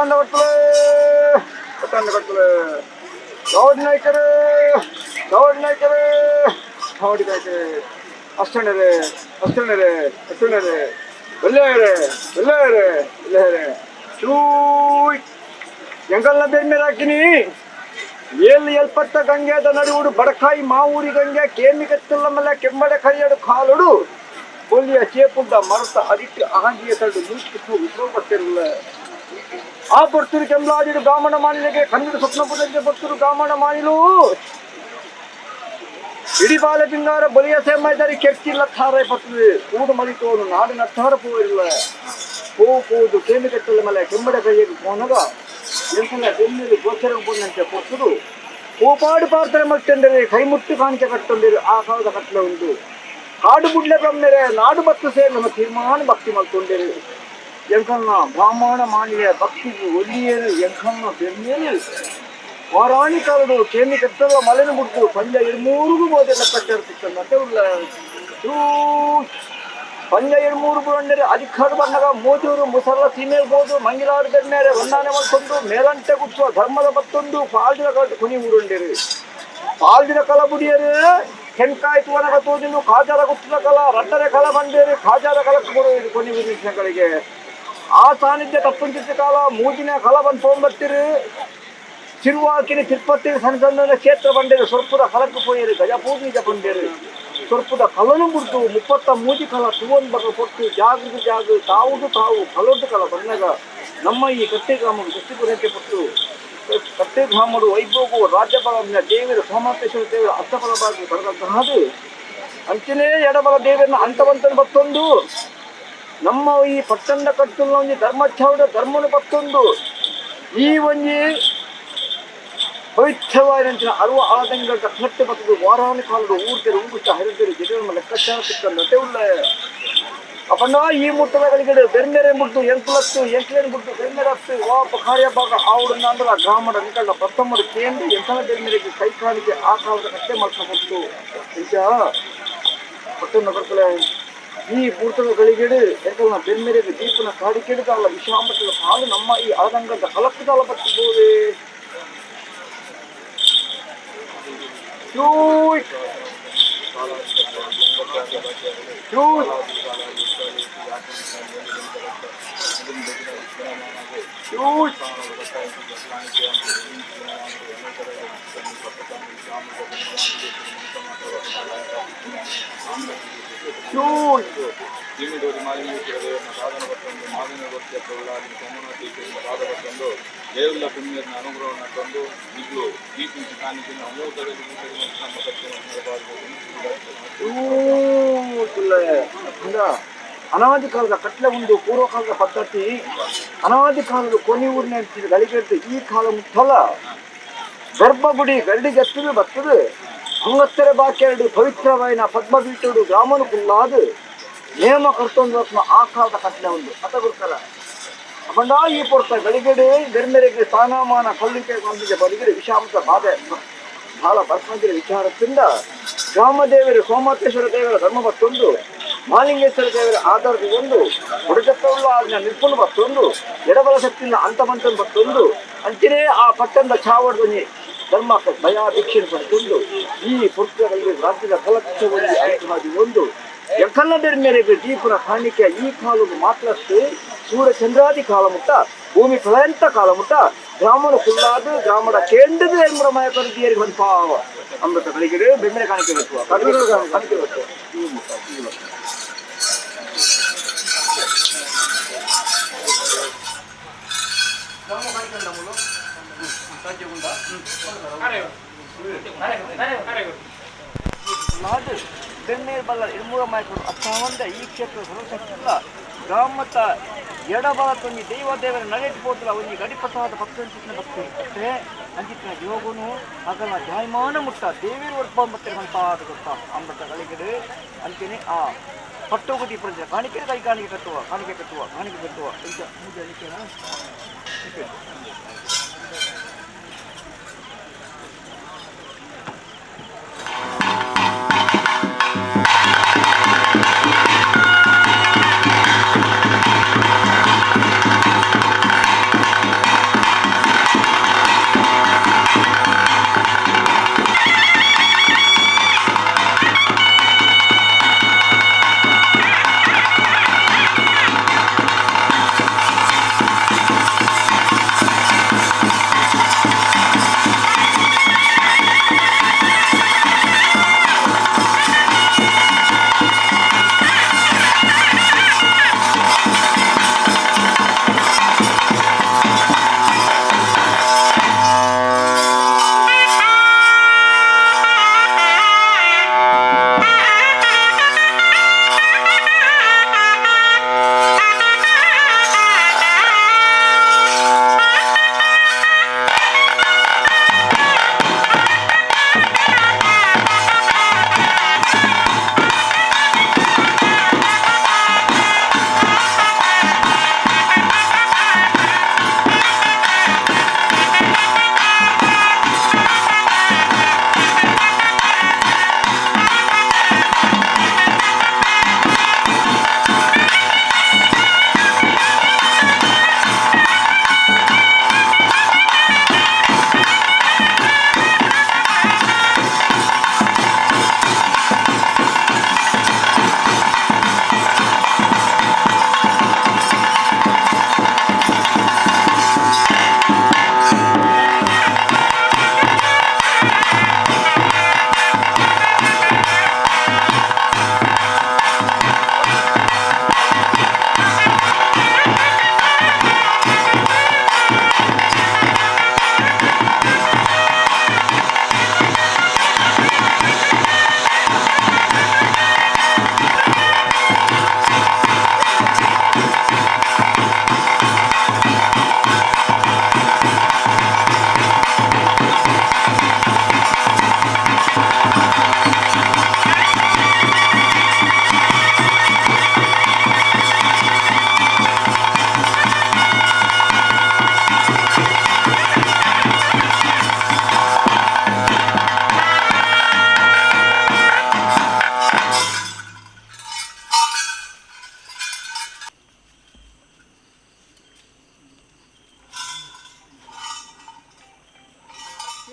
ಪಟ್ಟಂದ ಕೊಟ್ಟಲೆ ಪಟ್ಟಂದ ಕೊಟ್ಟಲೆ Gaud ನಾಯ್ಕರು Gaud ನಾಯ್ಕರು ಗೌಡಿ ನಾಯ್ಕರು ಅಷ್ಟಣ್ಣರೇ ಅಷ್ಟಣ್ಣರೇ ಅಷ್ಟಣ್ಣರೇ ಒಳ್ಳೆಯರೇ ಒಳ್ಳೆಯರೇ ಒಳ್ಳೆಯರೇ ಚೂಯ್ ಎಂಗಲ್ನ ಬೆನ್ಮೇಲೆ ಹಾಕಿನಿ ಏಳು ಎಲ್ಪಟ್ಟ ಗಂಗೆದ ನಡುವುಡು ಬಡಕಾಯಿ ಮಾವೂರಿ ಗಂಗೆ ಕೇಮಿ ಕತ್ತಲ್ಲ ಮಲ್ಲ ಕೆಮ್ಮಡೆ ಕೈಯಡು ಕಾಲುಡು ಕೊಲ್ಲಿಯ ಚೇಪುಂಡ ಮರತ ಅದಿಟ್ಟು ಆಂಜಿಯ ತರಡು ಮೂಕಿತ್ತು ಉದ್ಯೋಗ ಬರ್ತಿರಲ್ಲ ಆ ಬರ್ತುರು ಕೆಂಬ್ಲಾಡಿಡು ಬ್ರಾಹ್ಮಣ ಮಾನಿಲಿಗೆ ಕನ್ನಡ ಸ್ವಪ್ನ ಪುರಂಜೆ ಬರ್ತುರು ಬ್ರಾಹ್ಮಣ ಮಾನಿಲು ಇಡಿಬಾಲ ಪಿಂಗಾರ ಬಲಿಯ ಸೇಮಾಯ್ದಾರಿ ಕೆರ್ಚಿಲ್ಲ ಥಾರೆ ಬರ್ತದೆ ಕೂಡು ಮಲಿತೋನು ನಾಡು ನಟ್ಟಾರ ಪೋಯಿರಲ್ಲ ಪೋ ಪೋದು ಕೇಮಿ ಕಟ್ಟಲ್ಲ ಮಲೆ ಕೆಂಬಡೆ ಕೈಯಗೆ ಪೋನಗ ಎಂತಲ್ಲ ಬೆನ್ನಿರು ಗೋಚರ ಬಂದಂತೆ ಪೊರ್ತುಡು ಕೋಪಾಡು ಪಾತ್ರೆ ಮಟ್ಟಂದರೆ ಕೈ ಮುಟ್ಟು ಕಾಣಿಕೆ ಕಟ್ಟಂದಿರು ಆ ಕಾಲದ ಕಟ್ಟಲೆ ಉಂಟು ಕಾಡು ಬುಡ್ಲೆ ಬ್ರಹ್ಮೆರೆ ನಾಡು ಭಕ್ತ ಸೇರಿ ನಮ್ಮ ತೀರ್ಮಾನ ಭಕ್ತಿ ಮಲ್ತೊಂಡಿರು ಎಂಕಲ್ನ ಬ್ರಾಹ್ಮಣ ಮಾನಿಯ ಭಕ್ತಿಗೆ ಒಲಿಯರು ಎಂಕಲ್ನ ಬೆನ್ನೇರು ವಾರಾಣಿ ಕಾಲಡು ಕೇಮಿ ಕಟ್ಟಲ್ಲ ಮಲೆನು ಬಿಟ್ಟು ಪಂಜ ಇರ್ಮೂರಿಗೂ ಬೋದೆಲ್ಲ ಕಟ್ಟಿರ್ತಿತ್ತು ಉಳ್ಳ ಪಂಜ ಇರ್ಮೂರು ಬಂದರೆ ಅಧಿಕಾರ ಬಂದಾಗ ಮೋಜೂರು ಮುಸಲ ಸೀಮೆ ಬೋದು ಮಂಗಿಲಾರು ಬೆನ್ಮೇರೆ ಹೊಂದಾನೆ ಮಲ್ತೊಂದು ಮೇಲಂಟೆ ಗುಚ್ಚುವ ಧರ್ಮದ ಬತ್ತೊಂದು ಪಾಲ್ದಿನ ಕಟ್ಟು ಕುನಿ ಊರುಂಡಿರು ಪಾಲ್ದಿನ ಕಲ ಬುಡಿಯರು ಕೆಂಕಾಯಿ ತುವನಗ ತೋಜಿಲು ಕಾಜಾರ ಗುತ್ತದ ಕಲ ರಡ್ಡರೆ ಕಲ ಬಂದೇರು ಕಾಜಾರ ಕಲಕ್ಕೆ ಬರು ಕೊನಿ ಊರಿನಗಳಿಗೆ ಆ ಸಾನ್ನಿಧ್ಯ ತಪ್ಪುಂಚಿತ್ತ ಕಾಲ ಮೂಜಿನ ಕಲ ಬಂದು ತೊಗೊಂಬರ್ತಿರು ತಿರುವಾಕಿನ ತಿರುಪತಿ ಸಣ್ಣ ಸಣ್ಣ ಕ್ಷೇತ್ರ ಬಂಡೇರು ಸ್ವರ್ಪದ ಕಲಕ್ಕೆ ಪೋಯರು ಗಜಪೂರ್ಣಿಜ ಬಂಡೇರು ಸ್ವರ್ಪದ ಕಲನು ಬಿಡ್ತು ಮುಪ್ಪತ್ತ ಮೂಜಿ ಕಲ ತುವನ್ ಬರ ಕೊಟ್ಟು ಜಾಗೃತಿ ಜಾಗ ತಾವುದು ತಾವು ಕಲೊಡ್ಡು ಕಲ ಬಂದಾಗ ನಮ್ಮ ಈ ಕಟ್ಟೆ ಗ್ರಾಮವು ದೃಷ್ಟಿಪುರಕ್ಕೆ ಪಟ್ಟು ಕಟ್ಟೆ ಗ್ರಾಮರು ವೈಭೋಗವು ರಾಜ್ಯಬಲ ದೇವರು ಸೋಮಾತೇಶ್ವರ ದೇವರ ಅರ್ಥಫಲವಾಗಿ ಪಡೆದಂತಹದ್ದು ಅಂಚನೇ ಎಡಬಲ ದೇವರನ್ನ ಅಂತವಂತನ ಬತ್ತೊಂದು ನಮ್ಮ ಈ ಪಟ್ಟಣ ಕಟ್ಟುಲ್ಲ ಒಂಜಿ ಧರ್ಮಚ್ಛಾವಡ ಧರ್ಮನು ಬತ್ತೊಂದು ಈ ಒಂಜಿ ಪವಿತ್ರವಾದಂತಹ ಅರುವ ಆದಂಗಳ ಕಟ್ಟೆ ಬತ್ತದು ವಾರಾನು ಕಾಲದ ಊರ್ತೆರು ಊಗುತ್ತ ಹರಿದರು ಜನ ಲೆಕ್ಕಾಚಾರ ಸಿಕ್ಕಂತೆ ಉಳ್ಳ ಅಪಣ್ಣ ಈ ಮುಟ್ಟದಗಳಿಗೆ ಬೆರ್ಮೆರೆ ಮುಟ್ಟು ಎಂಕುಲತ್ತು ಎಂಕ್ಲೇನು ಬಿಟ್ಟು ಬೆರ್ಮೆರತ್ತು ವಾ ಕಾರ್ಯ ಭಾಗ ಆವುಡನ್ನ ಅಂದ್ರೆ ಆ ಗ್ರಾಮದ ನಿಕಳ್ಳ ಪ್ರಥಮರು ಕೇಂದ್ರ ಎಂಕಲ ಬೆರ್ಮೆರೆಗೆ ಕೈ ಕಾಲಿಗೆ ಆ ಕಾಲದ ಕಟ್ಟೆ ಮಾಡ್ಕೊಬತ್ತು ಈಗ ಪಟ್ಟಣ ನಗರಕಲೆ ಈ ಪೂರ್ತದ ಗಳಿಗೆಡು ಎಂಕಲ್ನ ಬೆರ್ಮೆರೆಗೆ ದೀಪನ ಕಾಡಿಕೆಡುದಲ್ಲ ವಿಷಾಮೃತದ ಪಾಲು ನಮ್ಮ ಈ ಆದಂಗದ ಕಲಕ್ಕದಾಲ ಬರ್ತದೆ ಚೂಯ್ ಚೂಯ್ ಚೂಯ್ ಚೂಯ್ ಜೀಮಿದೋರಿ ಮಾಲಿಂಗೇಶ್ವರ ದೇವರನ್ನ ಸಾಧನ ಬತ್ತೊಂದು ಮಾದನ ಗೊತ್ತಿಯ ಪ್ರಹ್ಲಾದಿನ ಸೋಮನಾಥೇಶ್ವರನ ಪಾದ ಬತ್ತೊಂದು ದೇವರ ಪುಣ್ಯನ ಅನುಗ್ರಹವನ್ನು ತಂದು ಈಗಲೂ ದೀಪಿಂಚಿ ಕಾಣಿಕೆಯನ್ನು ಅಮೂತದಲ್ಲಿ ನಮ್ಮ ಅನಾದಿ ಕಾಲದ ಕಟ್ಲೆ ಒಂದು ಪೂರ್ವಕಾಲದ ಪದ್ಧತಿ ಅನಾದಿ ಕಾಲದ ಕೊನೆ ಊರಿನ ಗಳಿಗೆದ್ದು ಈ ಕಾಲ ಮುಟ್ಟಲ ಗರ್ಭಗುಡಿ ಗರಡಿಗೆತ್ತದು ಬರ್ತದೆ ಅಂಗತ್ತರ ಬಾಕೆರಡು ಪವಿತ್ರವಾಯಿನ ಪದ್ಮಬೀಟುಡು ಗ್ರಾಮನು ಕುಲ್ಲಾದು ನೇಮ ಕರ್ತೊಂದು ಆ ಕಾಲದ ಕಟ್ಲೆ ಒಂದು ಅತ ಗುರ್ತರ ಅಪಂಡ ಈ ಪೊರ್ತ ಗಳಿಗೆಡೆ ಬೆರ್ಮೆರೆಗೆ ಸ್ಥಾನಮಾನ ಕೊಲ್ಲಿಕೆ ಕೊಂದಿಗೆ ಬಲಿಗೆಡೆ ವಿಷಾಂಶ ಬಾಧೆ ಬಹಳ ಬರ್ಪಂದಿರ ವಿಚಾರದಿಂದ ಗ್ರಾಮದೇವರು ಸೋಮಾತೇಶ್ವರ ದೇವರ ಧರ್ಮ ಬತ್ತೊಂದು ಮಾಲಿಂಗೇಶ್ವರ ದೇವರ ಆಧಾರದ ಒಂದು ಒಡಜತ್ತವುಳ್ಳ ಆಜ್ಞ ನಿರ್ಪುಣ ಬತ್ತೊಂದು ಎಡಬಲ ಶಕ್ತಿನ ಅಂತಮಂತನ ಬತ್ತೊಂದು ಅಂಚನೇ ಆ ಪಟ್ಟಣದ ಚಾವಡದಲ್ಲಿ ಧರ್ಮ ಭಯ ಭಿಕ್ಷೆ ಪಡ್ಕೊಂಡು ಈ ಪುರ್ತಗಳಲ್ಲಿ ರಾಜ್ಯದ ಫಲಕ್ಷವಾಗಿ ಆಯ್ತು ಒಂದು ಎಕ್ಕಲ್ಲದರ ಮೇರೆಗೆ ದೀಪನ ಕಾಣಿಕೆ ಈ ಕಾಲದ ಮಾತ್ರಷ್ಟು ಸೂರ್ಯ ಚಂದ್ರಾದಿ ಕಾಲ ಮುಟ್ಟ ಭೂಮಿ ಪ್ರಳಯಂತ ಕಾಲ ಮುಟ್ಟ ಗ್ರಾಮನ ಕುಲ್ಲಾದ ಗ್ರಾಮದ ಕೇಂದ್ರದ ಎನ್ಮುರಮಯ ಕರುದಿಯರಿಗೆ ಒಂದು ಪಾವ ಅಮೃತ ಗಳಿಗೆ ಬೆಮ್ಮೆಲೆ ಕಾಣಿಕೆ ಬೇಕು ಕಾಣಿಕೆ ಬೇಕು. ನಾಡು ಬೆನ್ನೇರು ಬಲ್ಲ ಇರ್ಮೂರ ಮಾಯಕರು ಅತ್ತಾವಂದ ಈ ಕ್ಷೇತ್ರ ಸರ್ವಶಕ್ತಿಲ್ಲ ಗ್ರಾಮದ ಎಡಬಲ ತೊಂಜಿ ದೈವ ದೇವರ ನಡೆಟ್ ಪೋತಲ ಒಂಜಿ ಗಡಿಪಸಾದ ಭಕ್ತಂಚಿನ ಭಕ್ತಿ ಅಷ್ಟೇ ಅಂಚಿತ್ತಿನ ಯೋಗನು ಅಗಲ ಜಾಯಮಾನ ಮುಟ್ಟ ದೇವಿರು ವರ್ಪ ಮತ್ತೆ ಅಂತ ಗೊತ್ತ ಅಮೃತ ಗಳಿಗೆಡು ಅಂಚನೆ ಆ ಪಟ್ಟೋಗುದಿ ಪ್ರಜೆ ಕಾಣಿಕೆ ಕೈ ಕಾಣಿಕೆ ಕಟ್ಟುವ ಕಾಣಿಕೆ ಕಟ್ಟುವ ಕಾಣಿಕೆ ಕಟ್ಟುವ ಇಂಚ ಪೂಜೆ ಅಳಿಕೆನಾ?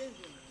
ಎಂಚಿನ?